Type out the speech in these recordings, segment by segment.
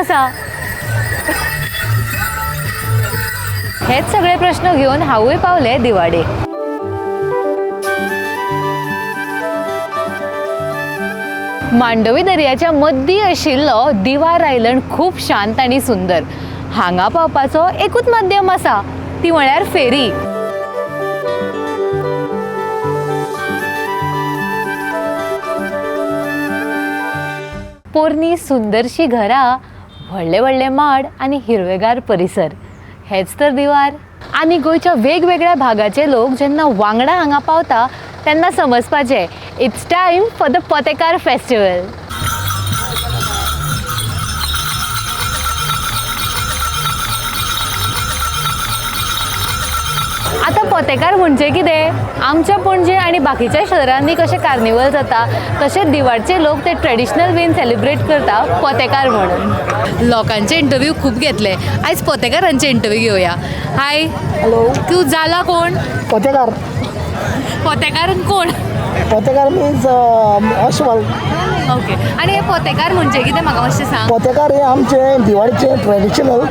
आसा? हेच सगळे प्रश्न घेवन हांवूय पावलें दिवाडे. मांडवी दर्याच्या मद्दी आशिल्लो दिवार आयलंड खूब शांत आनी सुंदर. हांगा पावपाचो एकूच माध्यम आसा, ती म्हळ्यार फेरी. पोरणी सुंदरशी घरां, व्हडले व्हडले माड आनी हिरवेगार परिसर, हेच तर दिवार. आनी गोंयच्या वेगवेगळ्या भागाचे लोक जेन्ना वांगडा हांगा पावता तेन्ना समजपाचें it's time for the Potekar festival. आतां पोतेकार म्हणजे कितें? आमच्या पणजे आनी बाकीच्या शहरांनी कशें कार्निवल जाता तशें दिवाडचे लोक ते ट्रेडिशनल वेन सेलिब्रेट करता पोतेकार म्हणून. लोकांचे इंटरव्यू खूब घेतले, आयज पोतेकारांचे इंटरव्यू घेवया. हाय. हॅलो. तूं जाला कोण? पोतेकार. पोतेकार कोण? पोतेकार मिन्स अश्वाल. ओके, आनी हे पोतेकार म्हणजे कितें म्हाका मातशें सांग. पोतेकार हे आमचे दिवाळीचे ट्रेडिशनल,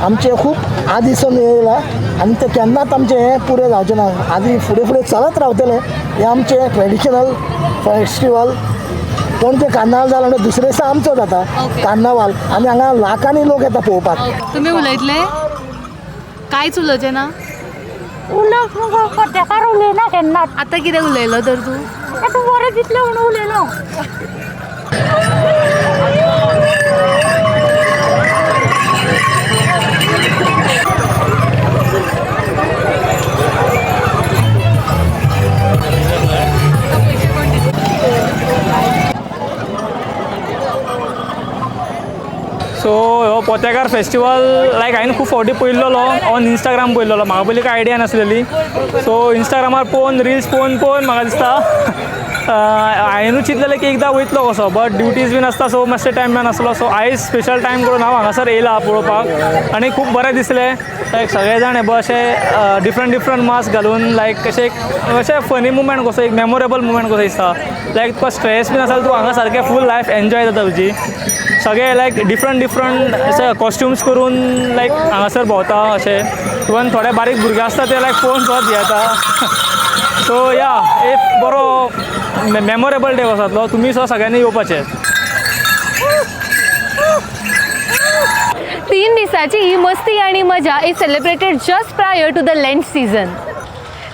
आमचे खूब आदिसून येयला आनी ते केन्नाच आमचें हें पुरें जावचें ना, आदी फुडें फुडें चलत रावतलें. हें आमचें ट्रेडिशनल फेस्टिवल. पणजे कार्नावाल जाला म्हणल्यार दुसरे दिसा आमचो जाता कार्नावाल आनी हांगा लाखांनी लोक येता पळोवपाक. तुमी उलयतले? कांयच उलोवचें ना? उलोवंक मुगो, पोतेकार उलयना केन्नाच. आतां कितें उलयलो तर तूं? आतां बरें दिसलें म्हणून उलयलो. सो हो पोतेकार फेस्टिवल लायक हांवें खूब फावटी पळयल्लो, ऑन इंस्टाग्राम पळयल्लो. म्हाका पयलीं कांय आयडिया नासलेली. सो इंस्टाग्रामार पळोवन, रिल्स पळोवन पळोवन म्हाका दिसता हांवेनूच चिंतलेलें की एकदां वयतलो कसो, बट ड्युटीज बीन आसता, सो मातशें टायम मेळनासलो. सो आयज स्पेशल टायम करून हांव हांगासर येयला पळोवपाक आनी खूब बरें दिसलें. लायक सगळे जाण हे पळय अशे डिफरंट डिफरंट मास्क घालून, लायक अशें एक अशें फनी मुमेंट कसो, एक मेमोरेबल मुमेंट कसो दिसता. लायक तुका स्ट्रेस बीन आसा तूं हांगा सारकें फूल लायफ एन्जॉय जाता तुजी. सगळे लायक डिफरंट डिफरंट अशे कॉस्ट्युम्स करून लायक हांगासर भोंवता अशे. इवन थोडे बारीक भुरगे आसता ते लायक पळोवन सुद्दां भियेता. सो या, एक बरो मेमोरेबल डे कसो जातलो. तुमी सुद्दां सगळ्यांनी येवपाचें. 3 दिसाची ही मस्ती आणि मजा is celebrated just prior to the Lent season.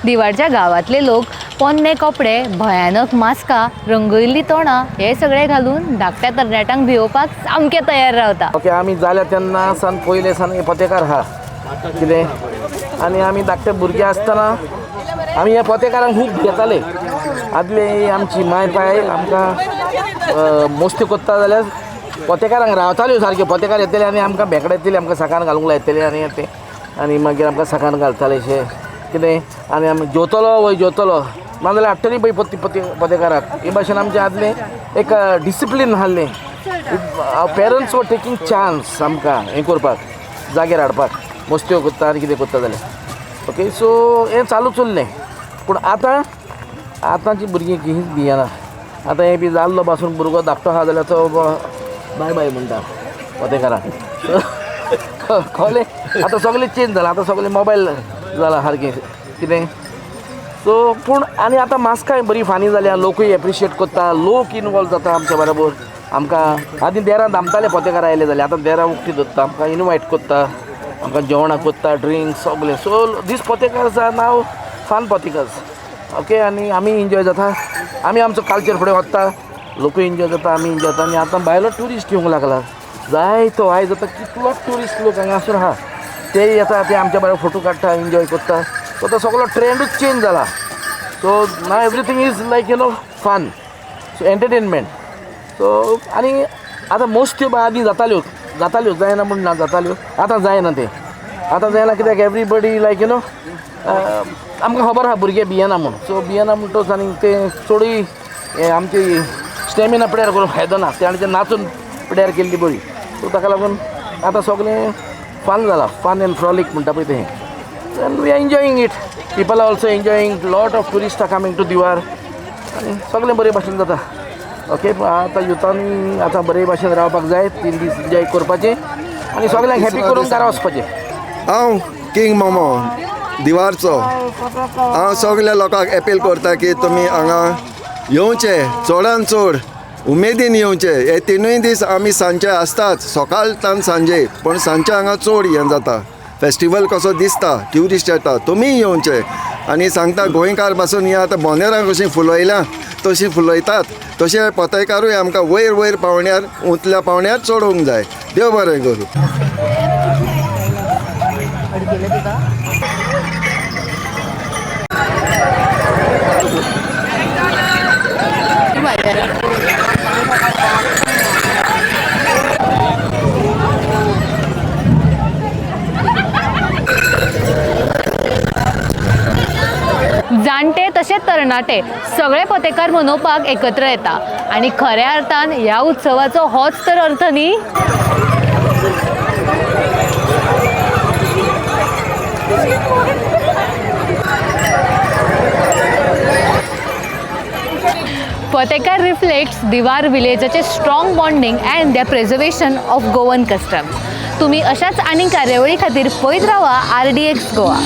दिवाडच्या गावातले लोक पोन्ने कपडे, भयानक मास्कां, रंगयल्ली तोंडां हे सगळे घालून धाकट्या तरणाट्यांक भियोवपाक सामके तयार रावता. ओके, आमी जाल्या तेन्ना सान पयले सान हे पोतेकार आहा कितें, आनी आमी धाकटे भुरगे आसतना आमी ह्या पोतेकारांक खूब घेताले. आदले आमची माय पाय आमकां मस्ती करता जाल्यार पोतेकारांक रावताल्यो सारक्यो. पोतेकार येतले आनी आमकां भेकडां येतले, आमकां साकान घालूंक लायतले आनी तें, आनी मागीर आमकां साकान घालताले अशें कितें. आनी आमी जेवतलो वय जेवतलो नाजाल्यार हाडटली पळय पत्ती पत्ती पोतेकाराक. हे भाशेन आमचें आदलें एक डिसिप्लीन आसलें. पेरंट्स वर टेकींग चान्स आमकां हें करपाक, जाग्यार हाडपाक, मस्त्यो करता आनी कितें करता जाल्यार. ओके, सो हें चालूच उरलें. पूण आतां आतांची भुरगीं हीच भियेना. आतां हें बी जाल्लो पासून भुरगो धाकटो आसा जाल्यार तो बाय बाय म्हणटा पोतेकाराक. कळ्ळें? आतां सगळें चेंज जालां, आतां सगळें मोबायल जाला सारकें कितें. सो पूण आनी आतां मास्कांय बरी फानी जाल्या, लोकूय एप्रिशिएट करता, लोक इनवॉल्व जाता आमच्या बरोबर. आमकां आदीं देरां दामताले पोतेकार आयले जाल्यार, आतां देरां उक्ती दवरता, आमकां इनवायट करता, आमकां जेवणां करता, ड्रिंक्स सगळें. So these Potekars are now fun Potekars. Okay, आनी आमी एन्जॉय जाता, आमी आमचो कल्चर फुडें वता, लोकूय एन्जॉय जाता, आमी एन्जॉय जाता. आनी आतां भायलो ट्युरिस्ट येवंक लागला जायतो. आयज आतां कितलो ट्युरिस्ट लोक हांगासर आहा, ते येता, ते आमच्या बरोबर फोटो काडटा, एन्जॉय करता. सो आतां सगळो ट्रेंडूच चेंज जाला. So now everything is like you know fun, so entertainment. So आनी आतां मोस्ट्यो आदीं जाताल्यो, जाताल्यो जायना म्हूण ना, जाताल्यो, आतां जायना तें. आतां जायना कित्याक एवरीबडी लायक you know आमकां खबर आहा भुरगे भियेना म्हूण. सो भियेना म्हणटच आनी तें चडूय हें आमची स्टेमिना पिड्यार करून फायदो ना, ते आनी ते नाचून पिड्यार केल्ली बरी. सो ताका लागून आतां सगळें फन जाला, फन एंड फ्रॉलीक म्हणटा पळय तें. And we are enjoying it. People are also enjoying. Lot of tourists are coming to Diwar. आनी सगळें बरे भाशेन जाता. ओके, आतां युथान आतां बरे भाशेन रावपाक जाय, 3 दीस एन्जॉय करपाचें आनी सगळ्यांक हॅपी करून घरा वचपाचें. हांव किंग मोमो दिवारचो. हांव सगल्या लोकांक अपील करता की तुमी हांगा येवचे, चडान चड उमेदीन येवचे. हे तिनूय दीस आमी सांजचे आसताच, सकाळ तान सांजे, पूण सांजचे हांगा चड हें जाता, फेस्टिवल कसो दिसता, ट्युरिस्ट येता. तुमीय येवचे आनी सांगता, गोंयकार पासून ही आतां बोनेरां कशीं फुलयल्या तशीं फुलयतात, तशें पोतेकारूय आमकां वयर वयर पावण्यार, उंचल्या पावण्यार चडोवंक जाय. देव बरें करूं. जाणटे तशेंच तरणाटे सगळे पोतेकार मनोवपाक एकत्र येता आनी खऱ्या अर्थान ह्या उत्सवाचो होच तर अर्थ न्ही. पोतेकार रिफ्लेक्ट्स दिवार विलेजाचे strong bonding and the preservation of Goan customs. तुम्ही अशाच आनी कार्यावळी खातीर पळयत रावा आर डी एक्स गोवा.